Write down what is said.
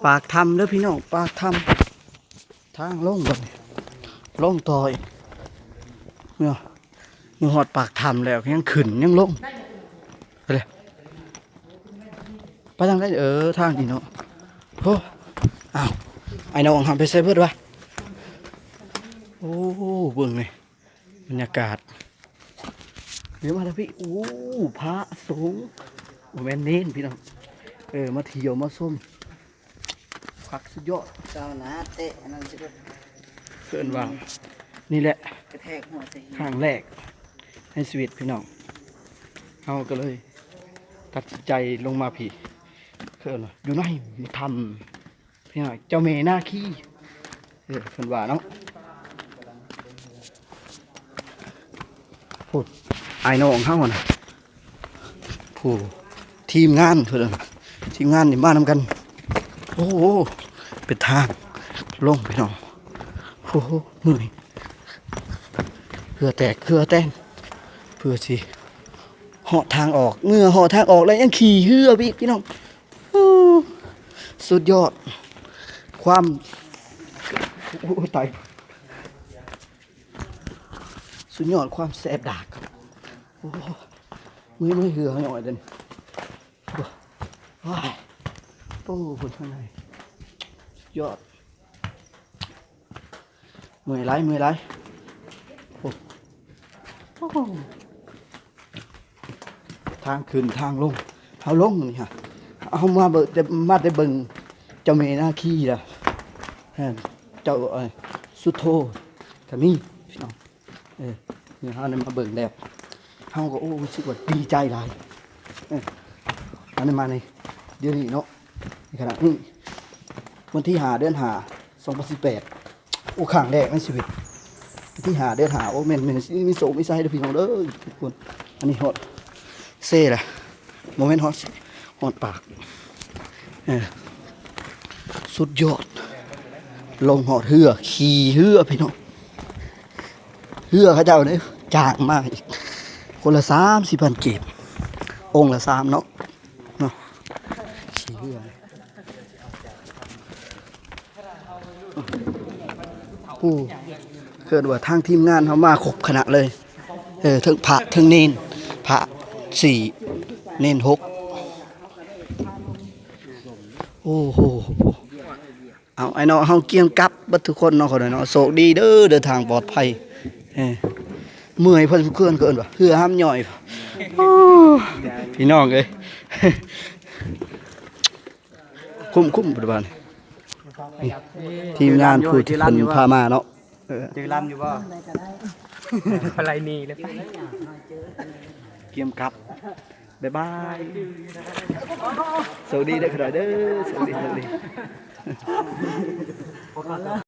ປາກຖ້ຳເດີພີ່ນ້ອງ ປາກຖ້ຳ ທາງລົງບັດນີ້ ລົງຕໍ່ອີກເນາະ. ເມື່ອຮອດປາກຖ້ຳແລ້ວ ຍັງຂຶ້ນຍັງລົງ ໄປເລີຍ ໄປທາງໃດ? ເອີ ທາງນີ້ເນາະ. ໂອ້ ອ້າວ ອ້າຍນ້ອງເຮົາໄປໃສເບິດວະ? ໂອ້ ເບິ່ງນີ້ ບັນຍາກາດ ດຽວມາທາງພີ້. ໂອ້ ພະສົງ ບໍ່ແມ່ນເນນພີ່ນ້ອງ ເອີ ມາທ່ຽວມາຊົມ ຄັກສຸດຍອດ. ກ້າວໜ້າເຕະອັນນັ້ນຊິເບິ່ງ ເອີ້ນວ່າ ອືມ ນີ້ແຫຼະ ກະແທກຫົວໃສ່ຫີນ ຄັ້ງແລກໃນຊີວິດພີ່ນ້ອງ ເຮົາກໍເລີຍຕັດສິນໃຈລົງມາພີ້ ເອີ້ນວ່າຢູ່ໃນຖ້ຳ ພີ່ນ້ອງ ເຈົ້າແມ່ນາຄີ ເອີ ເພິ່ນວ່າເນາະ. ພຸ້ນ ອ້າຍນ້ອງເຮົາຫັ້ນນະ ຜູ້ ທີມງານເພິ່ນ ທີມງານນີ້ມານຳກັນ. ໂອ້ໂຫ ເປັນທາງລົງພີ່ນ້ອງ ໂອ້ໂຫ ເມື່ອຍ ເຫື່ອແຕກເຫື່ອແຕນ ເພື່ອຊິຮອດທາງອອກ. ເມື່ອຮອດທາງອອກແລ້ວຍັງຂີ່ເຮືອໄປອີກພີ່ນ້ອງ. ໂອ້ ສຸດຍອດຄວາມ ໂອ້ ຕາຍ ສຸດຍອດຄວາມແສບດາກ. ໂອ້ ເມື່ອຍໆ ເຫື່ອຍ້ອຍເດ້ ໂອ້ຍ ໂອ້ ພຸ້ນທາງໃນ ສຸດຍອດ. ເມື່ອຍຫຼາຍ ເມື່ອຍຫຼາຍ. ໂອ້ ໂອ້ ທາງຂຶ້ນທາງລົງ ເຮົາລົງນີ້ຮະ ເຮົາມາເບິ່ງ ແຕ່ ມາແຕ່ເບິ່ງເຈົ້າແມ່ນາຄີລະ ເຈົ້າ ເອີ ສຸດໂທກະມີພີ່ນ້ອງ. ເອີ ນີ້ເຮົາໄດ້ມາເບິ່ງແລ້ວ ເຮົາກໍ ໂອ້ ຮູ້ສຶກວ່າດີໃຈຫຼາຍ. ເອີ ອັນນີ້ມາໃນດຽວນີ້ເນາະ ໃນຂະນະນີ້ ວັນທີຫ້າ ເດືອນຫ້າ ສອງພັນສິບແປດ ໂອ້ ຄັ້ງແລກໃນຊີວິດ ວັນທີຫ້າ ເດືອນຫ້າ ໂອ້ ແມ່ນ ແມ່ນ ມີໂຊກມີໄຊເດີພີ່ນ້ອງເດີ. ທຸກຄົນ ອັນນີ້ຮອດເຊລະ ບໍ່ແມ່ນຮອດ ຮອດປາກ ເອີ ສຸດຍອດ. ລົງຮອດເຮືອ ຂີ່ເຮືອພີ່ນ້ອງ ເຮືອເຂົາເຈົ້າເດ້ ຈ້າງມາອີກ ຄົນລະສາມສິບພັນກີບ ອົງລະສາມເນາະ ເນາະ ຂີ່ເຮືອ. ໂອ້ ເອີ້ນວ່າທາງທີມງານເຮົາມາຄົບຄະນະເລີຍ ເອີ ເຖິງພະເຖິງເນນ ພະສີ່ ເນນຫົກ. ໂອ້ໂຫ ເອົາ ອ້າຍນ້ອງເຮົາກຽມກັບເບິດທຸກຄົນເນາະ ຂອງເຮົາເນາະ. ໂຊກດີເດີ ເດີນທາງປອດໄພ. ເອີ ເມື່ອຍພໍສົມຄວນ ເອີ້ນວ່າເຮືອຫ້າມຍ່ອຍ. ໂອ້ ພີ່ນ້ອງເອີຍ ຄຸ້ມໆ ປັດຈຸບັນນີ້ ທີມງານຜູ້ທີ່ເພິ່ນພາມາເນາະ. ເອີ ຈື່ລຳຢູ່ບໍ່? ປາໄລໜີເລີຍ ກຽມກັບ. ບາຍບາຍ ໂຊກດີເດີ ຂະໜ້ອຍເດີ ໂຊກດີ ໂຊກດີ.